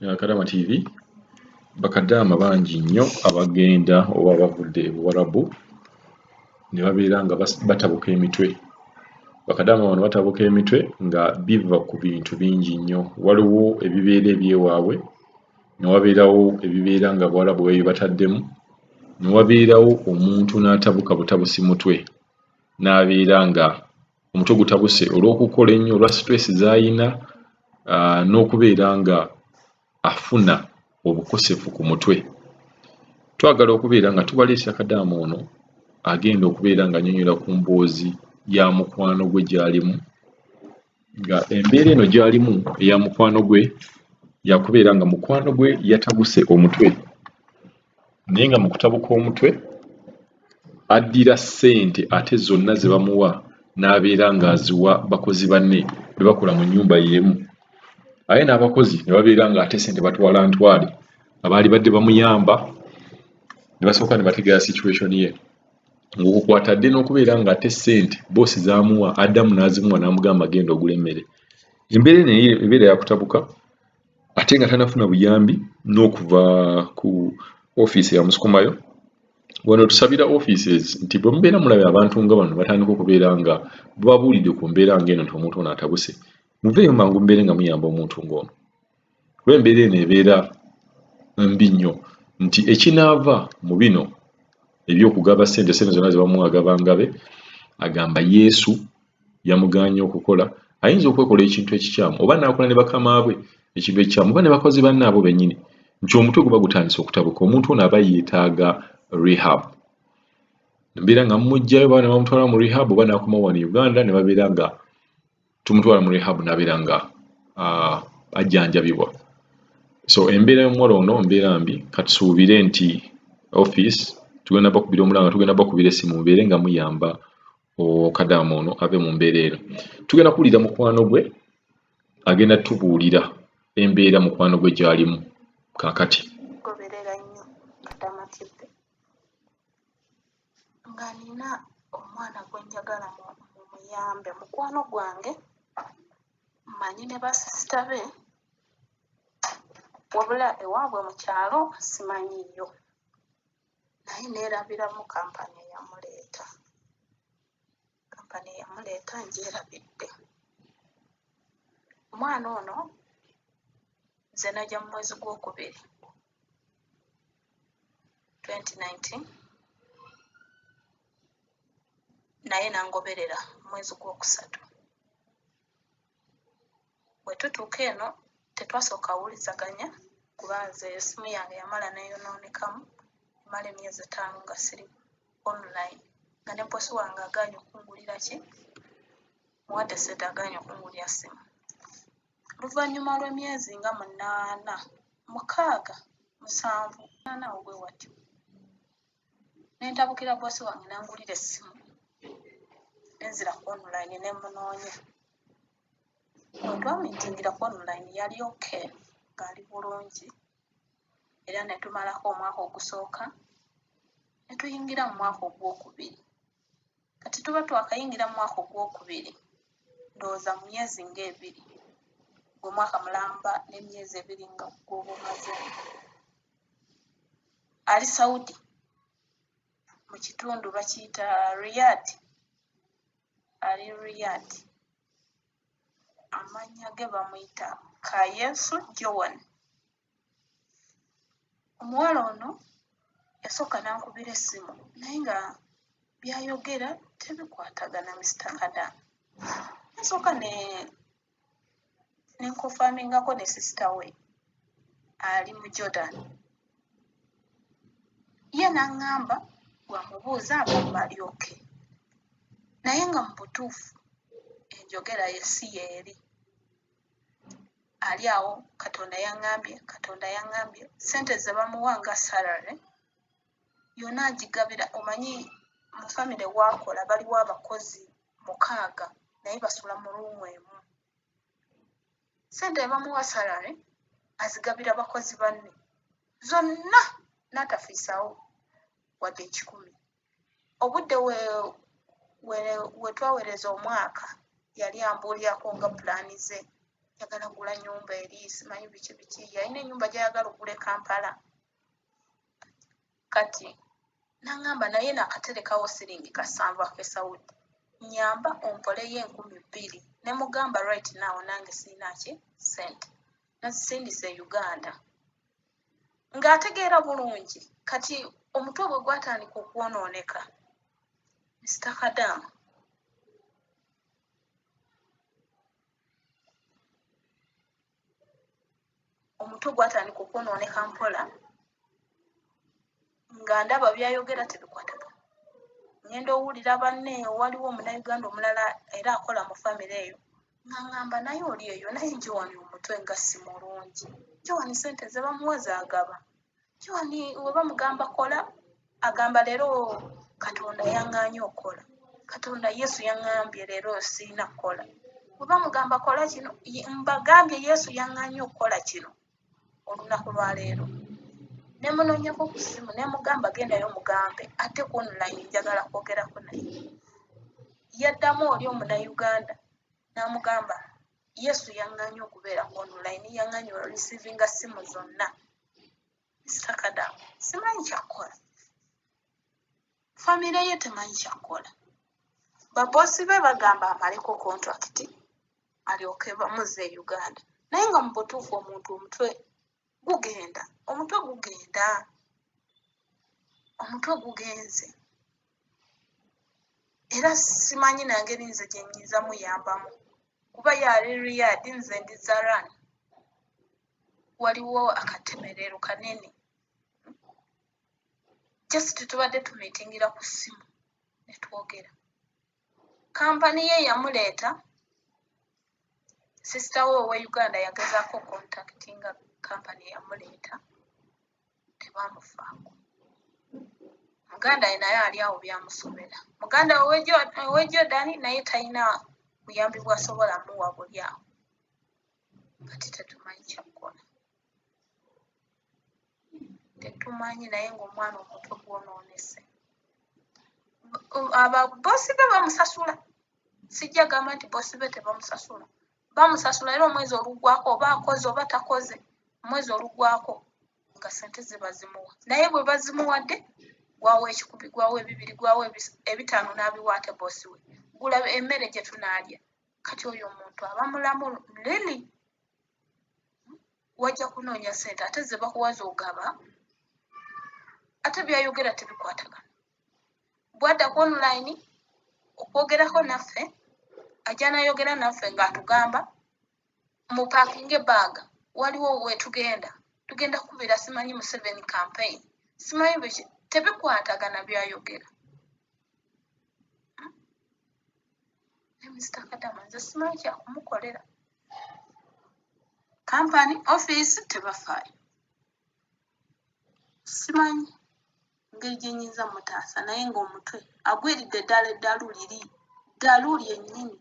Kadama TV. Bakadaama bangi nnyo abagenda oba bavudde e Buwarabu ne babeera nga batabuka emitwe. Bakadaama bano batabuka emitwe nga biva ku bintu bingi nnyo. Waliwo ebibeera eby'ewaabwe, ne wabeerawo ebibeera nga Buwarabu babibataddemu, ne wabeerawo omuntu n'atabuka butabusi mutwe n'abeera nga omutwe gutabuse olw'okukola ennyo, olwa situleesi z'ayina n'okubeera nga afuna obukosefu ku mutwe. Twagala okubeera nga tubaleetera kadaama ono agenda okubeera ng'annyonnyola ku mboozi ya mukwano gwe gy'alimu, nga embeera eno gy'alimu eya mukwano gwe yakubeera nga mukwano gwe yatabuse omutwe, naye nga mu kutabuka omutwe addira ssente ate zonna ze bamuwa n'abeera ng'aziwa bakozi banne be bakola mu nnyumba y'emu, aye n'abakozi ne babeera ng'ate ssente batwala ntwale abaali badde bamuyamba ne basooka ne bategeera situation ye ng'okwo kw'atadde n'okubeera ng'ate ssente bboosi z'amuwa addamu n'azimuwa n'amugamba genda ogule emmere. Embeera eno ebeera ya kutabuka ate nga tannafuna buyambi n'okuva ku ofiisi eyamusukumayo. Wano tusabira offices nti bwe mubeera mulabye abantu nga bano batandika okubeera nga bababuulidde ku mbeera ng'eno nti omuntu ono atabuse, muveeyo mangu mubeere nga muyamba omuntu ng'ono. Kuba embeera eno ebeera mbi nnyo nti ekinaava mu bino eby'okugaba ssente, ssente zonna ze bamuwa agaba ngabe, agamba Yesu yamugaanye okukola, ayinza okwekola ekintu ekikyamu oba n'akola ne bakama be ekintu ekikyamu oba ne bakozi banne abo bennyini nti omutwe guba gutandise okutabuka, omuntu ono aba yeetaaga rehab. Mbeera nga mumuggyayo oba ne bamutwala mu rehab oba n'akomawo wano e Uganda ne babeera nga tumutwala mu rehab n'abeera nga ajjanjabibwa. So embeera y'omuwala ono mbeera mbi, katusuubire nti office tugenda bakubira omulanga, tugenda bakubira essimu mubeere nga muyamba okadaama ono ave mu mbeera eno. Tugenda kuwulira mukwano gwe agenda tubuulira embeera mukwano gwe gy'alimu kaakati. Goberera nnyo Kadama TV nga nina omwana gwe njagala mumuyambe, mukwano gwange, mmanyi ne basisita be, wabula ewaabwe mu kyalo simanyiiyo, naye neerabiramu kampani eyamuleeta. Kampani eyamuleeta ngyerabidde. Omwana ono nze najja mu mwezi gwokubiri 2019 naye nangoberera mu mwezi gwokusatu. Bwe tutuuka eno tetwasooka wulizaganya kuba nze essimu yange yamala neeyonoonekamu, emala emyezi 5 nga siri online, nga ne bboosi wange agaanye okungulira ki, muwadde ssente agaanye okungulira ssimu. Oluvannyuma lw'emyezi nga 8, 6, 7, 8 awo bwe watyo, ne ntabukira bboosi wange n'angulira essimu, ne nzira ku online ne mmunoonya. Bwe twamiitingira ku online yali okay, ng'ali bulungi era ne tumalako omwaka ogusooka ne tuyingira mu mwaka ogwokubiri. Kati tuba twakayingira mu mwaka ogwokubiri, ndowooza mu myezi ng'ebiri, gwe mwaka mulamba n'emyezi 2 nga gw'oba omazeemu. Ali Saudi mu kitundu bakiyita Riyadh, ali Riyadh. Amannya ge bamuyita Kayesu Joan. Omuwala ono yasooka n'ankubira essimu naye nga by'ayogera tebikwatagana Mr. Kadama. Nasooka ne nkonfamingako ne sisita we ali mu Jordan. Ye n'aŋŋamba bw'amubuuza agamba ali okay. Naye nga mu butuufu enjogera ye si yeeri. Ali awo Katonda yaŋŋambye, Katonda yaŋŋambye, ssente ze bamuwa nga salary yonna agigabira. Omanyi mu famire w'akola baliwo abakozi 6 naye basula mu ruumu emu. Ssente bamuwa salary azigabira bakozi banne zonna n'atafiisaawo wadde 100. Obudde we twaweereza omwaka yali ambuulyako nga pulaani ze. Njagala gula nyumba eri, simanyi biki biki. Yalina ennyumba gy'ayagala okugula e Kampala. Kati n'aŋŋamba naye naakaterekawo siringi 7 ak'e Saudi. Nnyamba ompoleyo 2000. Ne mugamba right now nange sirina ki ssente. Nazisindise e Uganda. Ng'ategeera bulungi. Kati omutwe bwe gwatandika okwonooneka, Mr. Kadaama omutwe gwatandika okwonooneka mpola, nga ndaba by'ayogera tebikwatagana. Ngenda owulira banne, waliwo omunnayuganda omulala era akola mu famire eyo, ng'aŋŋamba naye oli eyo, naye Joan omutwe nga si mulungi. Joan ssente ze bamuwa z'agaba. Joan we bamugamba kola, agamba leero Katonda yaŋŋaanye okukola. Katonda Yesu yaŋŋambye leero sirina kukola. Bwe bamugamba kola kino, mbagambye Yesu yaŋŋaanye okukola kino olunaku lwa leero. Ne munoonyako ku ssimu ne mugamba gendayo mugambe ate ku online njagala kwogerako naye. Yaddamu oli omunnayuganda n'amugamba Yesu yaŋŋaanye okubeera ku online, yaŋŋaanye oreceivinga ssimu zonna. Mr. Kadaama simanyi kyakukola. Famire ye temanyi kyakukola. Baboosi be bagamba amaleko contract alyoke bamuzze e Uganda. Naye nga mu butuufu omuntu omutwe gugenda, omutwe gugenda, omutwe gugenze. Era simanyi na ngeri nze gye nnyinza muyambamu. Kuba ye ali Riyadh, nze ndi Zaran. Waliwo akatemerero kanene. Just tubadde tumiitingira ku ssimu ne twogera. Kampani ye yamuleeta, sister we owe Uganda yagezaako contactinga kampani eyamuleeta, tebamufaako. Muganda we naye ali awo byamusobera. Muganda we owe Jordan naye talina buyambi bw'asobola muwa buli awo. Kati tetumanyi kyakukola. Tetumanyi naye ng'omwana omutwe gwonoonese. Ababoosi be bamusasula. Sijja gamba nti boosi be tebamusasula. Bamusasula era omwezi oluggwako oba akoze oba takoze, omwezi oluggwako nga ssente ze bazimuwa. Naye bwe bazimuwadde, gwawo 1,000, gwawo 2, gwawo 5 n'abiwa ate boosi we. Gula emmere gye tunaalya. Kati oyo omuntu aba mulamu lili. Wajja kunoonya ssente ate ze bakuwa z'ogaba, ate by'ayogera tebikwatagana. Bw'adda ku online okwogerako naffe, ajja n'ayogera naffe ng'atugamba mupaakinge baaga, waliwo we tugenda, tugenda kukubira simanyi Museveni campaign, simanyi biki, tebikwatagana by'ayogera. Mr. Kadaama nze simanyi kyakumukolera. Kampani, ofiisi tebafaayo. Simanyi ngeri gye nnyinza mutaasa naye ng'omutwe agwiridde ddala eddalu liri, ddalu lyennyini.